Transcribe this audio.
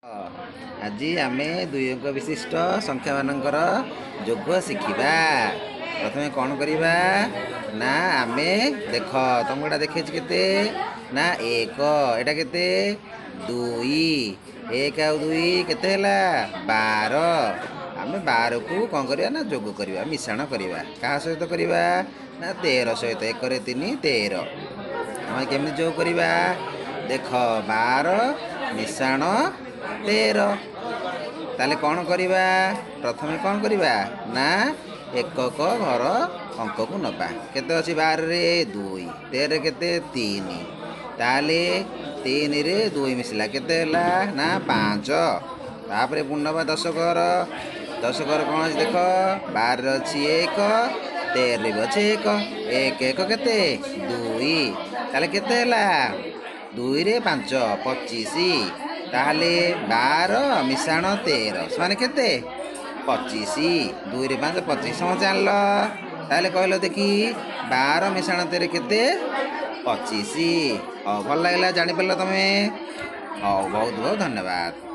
ଆଜି ଆମେ ଦୁଇ ଅଙ୍କ ବିଶିଷ୍ଟ ସଂଖ୍ୟାମାନଙ୍କର ଯୋଗ ଶିଖିବା। ପ୍ରଥମେ କ'ଣ କରିବା ନା, ଆମେ ଦେଖ, ତମକୁ ଏଇଟା ଦେଖେଇଛି କେତେ ନା 1, ଏଇଟା କେତେ? 2। 1 ଆଉ 2 କେତେ ହେଲା? 12। ଆମେ 12କୁ କ'ଣ କରିବା ନା ଯୋଗ କରିବା, ମିଶାଣ କରିବା। କାହା ସହିତ କରିବା ନା 13 ସହିତ। 1ରେ 3, 13। ଆମେ କେମିତି ଯୋଗ କରିବା ଦେଖ, 12 ମିଶାଣ 13। ତାହେଲେ କ'ଣ କରିବା? ପ୍ରଥମେ କ'ଣ କରିବା ନା ଏକକ ଘର ଅଙ୍କକୁ ନେବା। କେତେ ଅଛି 12ରେ? 2। 13ରେ କେତେ? 3। ତାହେଲେ 3ରେ 2 ମିଶିଲା, କେତେ ହେଲା ନା 5। ତାପରେ ପୁଣି ନେବା ଦଶକ ଘର। ଦଶକ ଘର କ'ଣ ଅଛି ଦେଖ, 12ରେ ଅଛି 1, 13ରେ ବି ଅଛି 1। 1 1 କେତେ? 2। ତାହେଲେ କେତେ ହେଲା? 2ରେ 5, 25। ତାହେଲେ 12 ମିଶାଣ 13 ସେମାନେ କେତେ? 25। 2ରେ 5, 25। ସମସ୍ତେ ଜାଣିଲ? ତାହେଲେ କହିଲ ଦେଖି, 12 ମିଶାଣ 13 କେତେ? 25। ହଉ, ଭଲ ଲାଗିଲା? ଜାଣିପାରିଲ ତମେ? ହଉ, ବହୁତ ବହୁତ ଧନ୍ୟବାଦ।